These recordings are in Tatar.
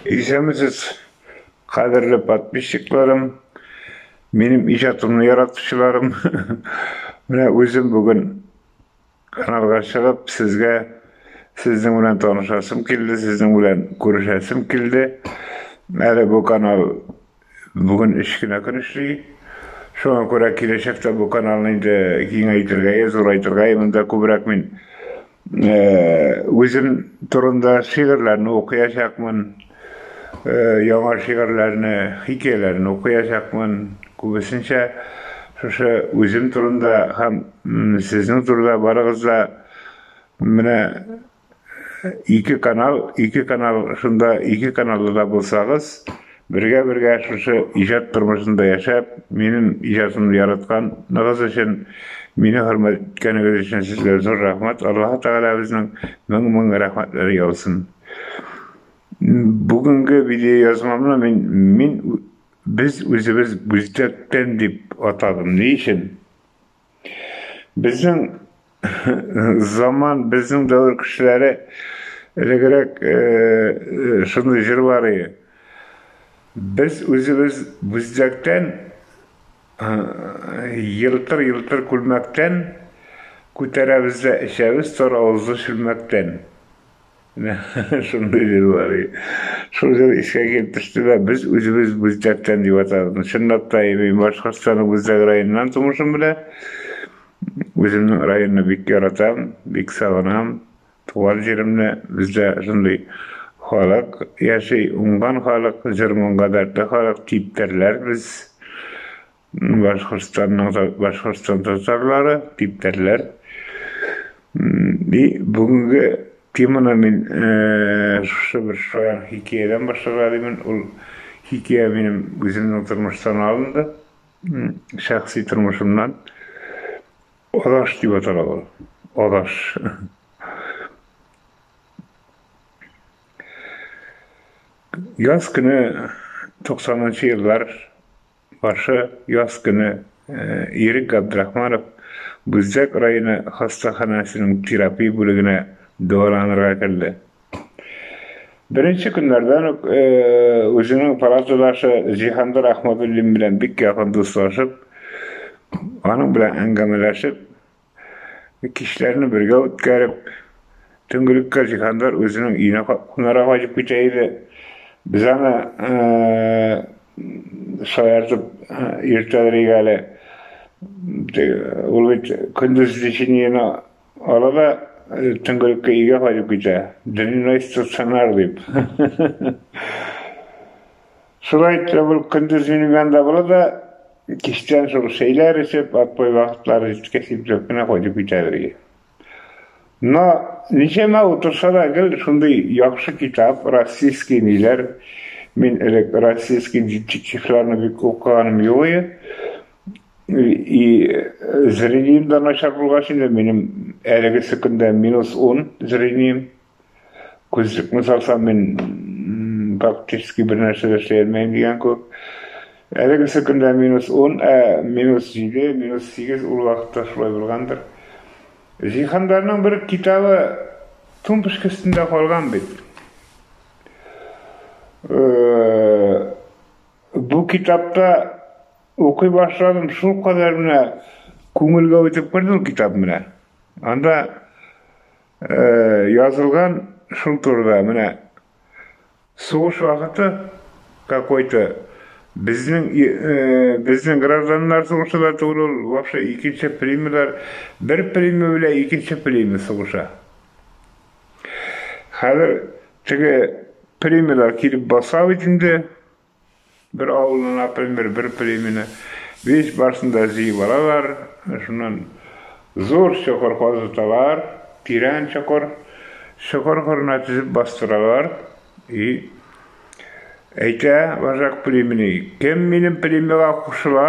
Исәнмесез, кадерле подписчикларым, минем иҗатымны яратучыларым. Менә үзем бүген каналга чыгып, сезгә сезнең белән танышасым килде, сезнең белән күрешәсем килде. Әле бу канал бүген өч кенә көн эшли. Шуңа күрә киләчәктә бу каналны инде киңәйтергә, зурайтырга, монда күбрәк мин үзем турында шигырьләрне укыячакмын, яңа шигырьләрне, хикәяләрне укыячакмын. Күбесенчә шушы үзем турында һәм сезнең турында барыгыз да менә ике канал, ике канал шунда ике каналда да булсагыз, бергә-бергә шушы иҗат тормышында яшәп, минем иҗатымны яратканыгыз өчен, мине хөрмәт иткәнегез өчен сезгә зур рәхмәт. Аллаһ Тәгаләбезнең мең-мең рәхмәтләре яусын. Бүгенге видеоязмамны мин мин без үзебез Бүздәктән дип атадым. Ни өчен? Безнең заман, безнең дәвер кешеләре элегрәк шундый җыр бар иде. Без үзебез Бүздәктән елтыр-елтыр күлмәктән күтәрәбез дә эчәбез тар авызлы чүлмәктән. Шундый җыр бар. Шул җыр искә килеп төште дә, без үзебез Бүздәктән дип атадым. Чынлап та, мин Башкортстанның Бүздәк районыннан тумышым белән. Үземнең районны бик яратам, бик сагынам. Туган җиремне, бездә шундый халык яши, уңган халык, җыр-моңга дәртле халык, типтәрләр без. Башкортстанның Башкортстан татарлары, типтәрләр. И бүгенге теманы мин шушы бер шаян хикәядән башларга димен. Ул хикәя минем үземнең тормыштан алынды. Шәхси тормышымнан. Адаш дип атала ул. Адаш. Яз көне 90 еллар башы яз көне Ирек Габдрахманов Бүздәк районы хастаханәсенең терапия бүлегенә дәваланырга керде. Беренче көннәрдән үк үзенең палатадашы Җиһандар Ахмадуллин белән бик якын дуслашып, аның белән әңгәмәләшеп, Кичләрне бергә үткәреп, төнгелеккә Җиһандар үзенең өенә кунарга кайтып китә иде. Без аны шаяртып йөртәдер идек әле. Ул бит көндез лечениене ала да төнгелеккә өйгә кайтып китә. Дневной стационар дип. Шулай итеп, ул көндез минем янда була да, кичтән шул чәйләр эчеп, отбой вакытлары җиткәч, ипләп кенә кайтып китә бергә. Но ничәмә утырса да гел шундый яхшы китап, российский ниләр. Мин элек российский детективларны бик укыганым юк иде. И зрением да начар булгач инде минем әлегесе көндә минус 10 зрением. Күзлекне салсам, мин практически бер нәрсә дә эшли алмыйм дигән күк. Әлегесе көндә минус 10, ә минус 7, минус 8 ул вакытта шулай булгандыр. Җиһандарның бер китабы тумбочка өстендә калган бит. Бу китапта укый башладым, шул кадәр менә күңелгә үтеп керде ул китап менә. Анда язылган шул турыда менә сугыш вакыты какой-то безнең безнең гражданнар сугышы да түгел ул вообще икенче племялар бер племя белән икенче племя сугыша. Хәзер теге племялар килеп баса бит инде. Бер авылны, например, бер племени весь барсын да җыеп алалар. Шуннан зур чокыр казыталар, тирән чокыр. Чокыр кырына тезеп бастыралар. И әйтә вожак племени, кем минем племяга кушыла,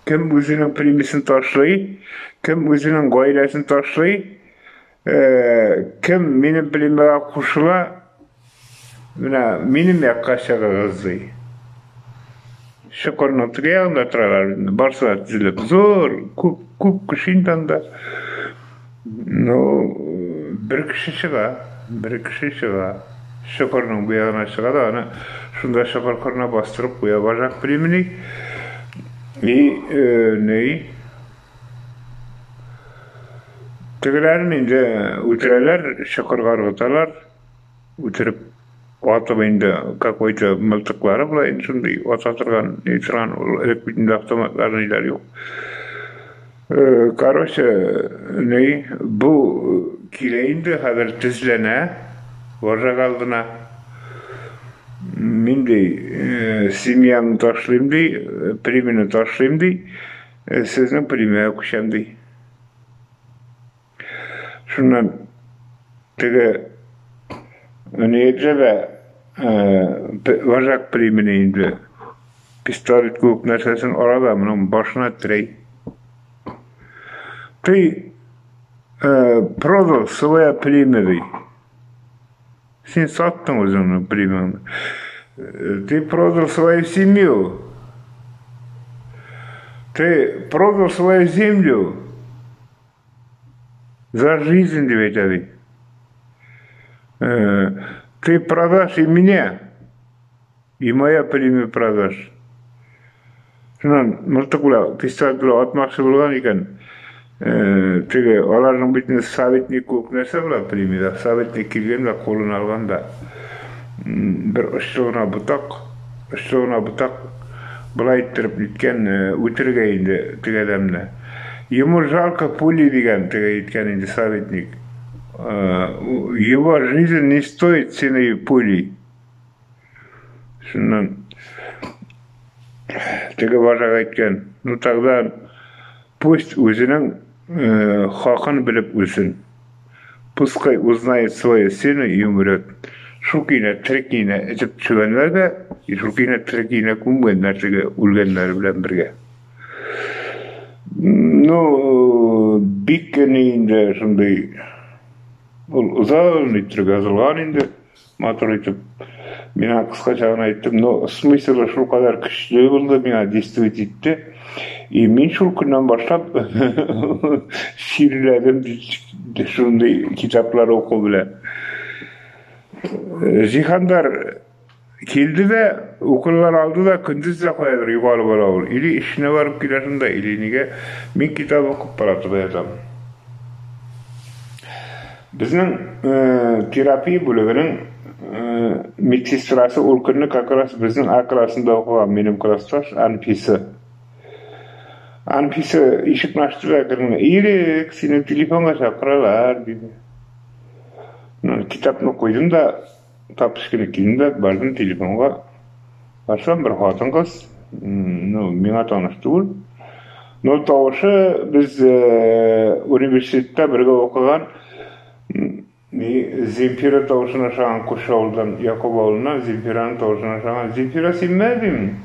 кем үзенең племясен ташлый, кем үзенең гаиләсен ташлый, кем минем племяга кушыла, Менә минем якка чыгыгыз, ди. Чокырның теге ягында торалар, барсы да тезелеп. Зур, күп, күп кеше инде анда. Ну, бер кеше чыга, бер кеше чыга. Чокырның бу ягына чыга да, аны шунда чокыр кырына бастырып куя вожак племени. И ни тегеләрен инде үтерәләр, чокырга ыргыталар. Үтереп атып инде какой-то мылтыклары була инде шундый ата торган, ни торган, ул элек бит инде автоматлар ниләр юк. Короче, ни, бу килә инде хәзер тезләнә вожак алдына. Мин ди, семьямны ташлыйм ди, племене ташлыйм ди, сезнең племяга күчәм ди. Шуннан теге ни әйтә дә, вожак племени инде пистолет кебек нәрсәсен ала да моның башына терәй. Ты продал свое племя, ди. Син саттың үзеңнең племяңны. Ты продал свою семью. Ты продал свою землю. За жизнь, дип әйтә ди. Ты продашь и меня, и моя племя продашь. Шуннан мылтык белән, пистолет белән атмакчы булган икән. Теге аларның бит инде советник күк нәрсә була племяда. Советник килгән дә кулын алган да бер очлы гына ботак, очлы гына ботак болай иттереп ниткән, үтерергә инде теге адәмне. Ему жалко пули дигән теге әйткән инде советник. Его жизнь не стоит цены пули. Шуннан теге вожак әйткән, ну тогда пусть үзенең хакын белеп үлсен. Пускай узнает свою цену и умрет. Шул көенә тере көенә этеп төшергәннәр дә, и шул көенә тере көенә күмгәннәр теге үлгәннәр белән бергә. Ну, бик ни инде шундый ул озын иттереп язылган инде. Матур итеп. Мин аңа кыскача гына әйттем, но смыслы шулкадәр көчле булды, миңа действовать итте. И мин шул көннән башлап чирләдем шундый китаплар уку белән. Җиһандар килде дә, уколлар алды да, көндез дә каядыр югалып бара ул. Или эшенә барып килә шунда, или нигә. Мин китап укып палатада ятам. Безнең терапия бүлегенең медсестрасы ул көнне как раз безнең А классында укыган минем классташ Анфиса. Анфиса ишекне ачты да керде. Ирек, сине телефонга чакыралар, диде. Ну, китапны куйдым да, тапочканы кидем дә, бардым телефонга. Барсам, бер хатын-кыз, ну, миңа таныш түгел. Но тавышы без университетта бергә укыган Земфира тавышына ошаган күрше авылдан, Якуб авылыннан Земфираның тавышына ошаган. Земфира синме, дим?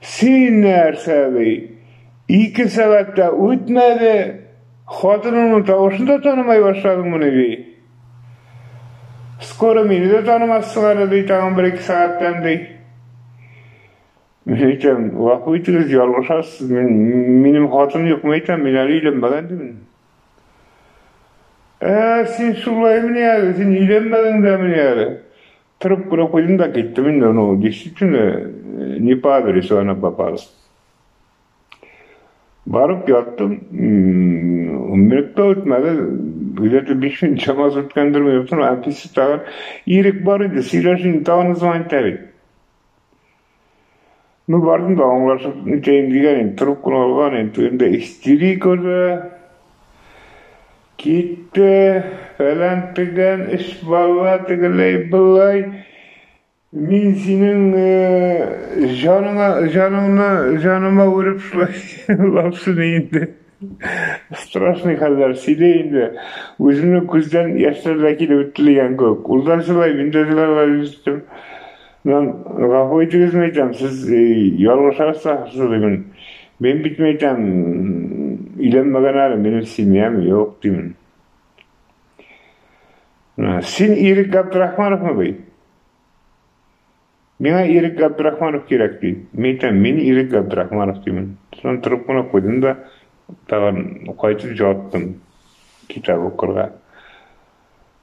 Син нәрсә, ди? 2 сәгать тә үтмәде, хатыныңның тавышын да танымай башладыңмыни, ди. Скоро мине дә танымассың әле, ди, тагын 1-2 сәгатьтән, ди. Мин әйтәм, гафу итегез, ялгышасыз, минем хатын юк, мин әйтәм, мин әле өйләнмәгән дим. Ә, син шулаймыни әле, син өйләнмәдең дәмени әле? Торып кына куйдым да киттем инде, ну, действительно, не по адресу она попала. Барып яттым, ун минут та үтмәде, где-то 5 минут чамасы үткәндер, юктыр, әтисе тагын, Ирек бар иде, сөйләш инде, тагын звонить итә бит. Ну, бардым да аңлашып нитәйем дигән инде, трубканы алган инде, инде истерика уже. Китте, фәлән тегән, өч бала, тегеләй, былай. Мин синең җаныңа, җаныңны, җаныма үреп шулай лапшыны инде. Страшный хәлләр сөйли инде. Үземнең күздән яшьләр дә килеп бетте дигән кебек. Ул да җылай, мин дә җыларга җиттем. Мин гафу итегез, мин әйтәм, сез ялгышасыз ахрысы димен. Мин бит, мин әйтәм, өйләнмәгән әле, минем семьям юк димен. Син Ирек Габдрахмановмы ди? Миңа Ирек Габдрахманов кирәк ди. Мин әйтәм, мин Ирек Габдрахманов димен. Шуннан торып кына куйдым да, тагын кайтып яттым китап укырга.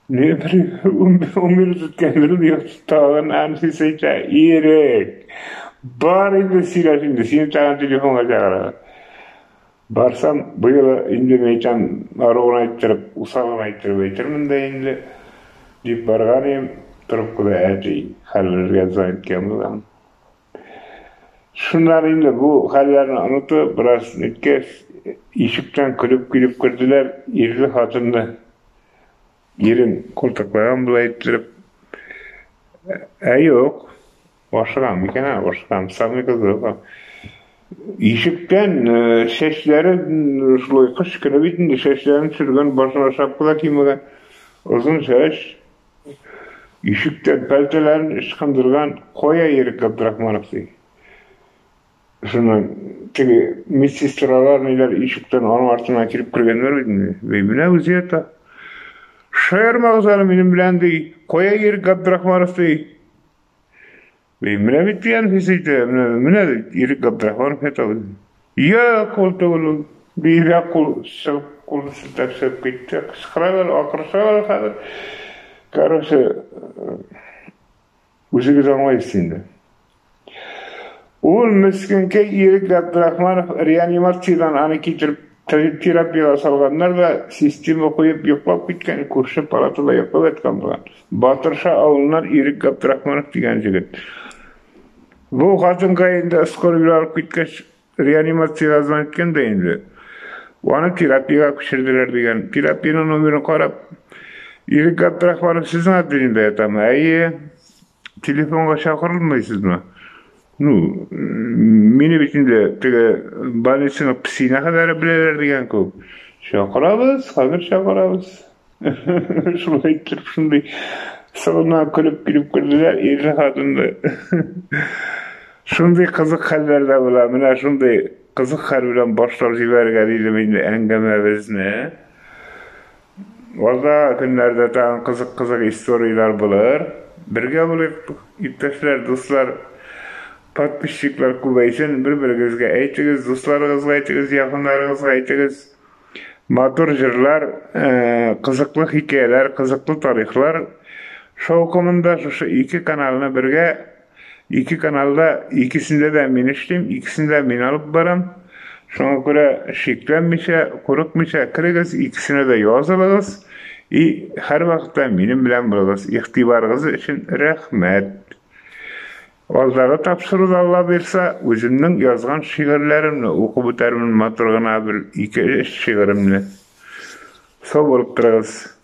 Бер ун минут үткәндер, юк, тагын Анфиса әйтә, Ирек, бар инде сөйләш инде, сине тагын телефонга чакыралар. Барсам, бу юлы инде мин әйтәм, аруын әйттереп, усалын әйттереп әйтермен дә инде, дип барган идем, трубкада әти хәл белергә звонить иткән булган. Шуннан инде бу хәлләрне онытып, бераз ниткәч, ишектән көлеп килеп керделәр, ирле-хатынлы. Ирен култыклаган болай иттереп. Ә юк, ашыгам микән, ә, ашыгам, самый кызыгы. Ишектән чәчләре шулай кыш көне бит инде, чәчләрен төшергән, башына шапка да кимәгән, озын чәч. Ишектән пәлтәләрен ычкындырган, кая Ирек Габдрахманов ди. Шуннан теге медсестралар ниләр ишектән аның артыннан килеп кергәннәр бит инде. Бей, менә үзе ята. Шаярмагыз әле минем белән ди. Кая Ирек Габдрахманов ди. Бей, менә бит дигән хис итә. Менә, менә Ирек Габдрахманов ята үзе. Юк, ул түгел ул. Биргә кул чыгып, кул селтәп чыгып китте. Кычкыралар, акырышалар хәзер. Короче, үзегез аңлайсыз инде. Ул мескенкәй Ирек Габдрахманов реанимациядән аны китереп терапиягә салганнар да, система куеп йоклап киткән, күрше палатада йоклап яткан булган. Батырша авылыннан Ирек Габдрахманов дигән җегет. Бу хатынга инде скорый белән алып киткәч, реанимациягә звонить иткән дә инде. Аны терапиягә күчерделәр дигән. Терапиянең номерын карап, Ирек Габдрахманов сезнең отделениедә ятамы? Әйе. Телефонга чакырылмыйсызмы? Ну, мине бит инде теге больницаның песенә кадәр беләләр дигән күк. Чакырабыз, хәзер чакырабыз. Шулай итеп, шундый сырына көлеп килеп керделәр, ирле хатынлы. Шундый кызык хәлләр дә була. Менә шундый кызык хәл белән башлап җибәрергә дидем инде әңгәмәбезне. Алда көннәрдә тагын кызык-кызык историяләр булыр. Бергә булыйк, иптәшләр, дуслар. Подписчиклар күбәйсен, бер-берегезгә әйтегез, дусларыгызга әйтегез, якыннарыгызга әйтегез. Матур җырлар, кызыклы хикәяләр, кызыклы тарихлар шаукымында шушы ике каналны бергә, ике каналда икесендә дә мин эшлим, икесендә мин алып барам. Шуңа күрә шикләнмичә, курыкмыйча керегез, икесенә дә язылыгыз и һәрвакытта минем белән булыгыз. Игътибарыгыз өчен рәхмәт. Алдагы тапшыруда, Алла боерса, үземнең язган шигырьләремне укып үтәрмен, матур гына бер ике-өч шигыремне. Сау булып торыгыз.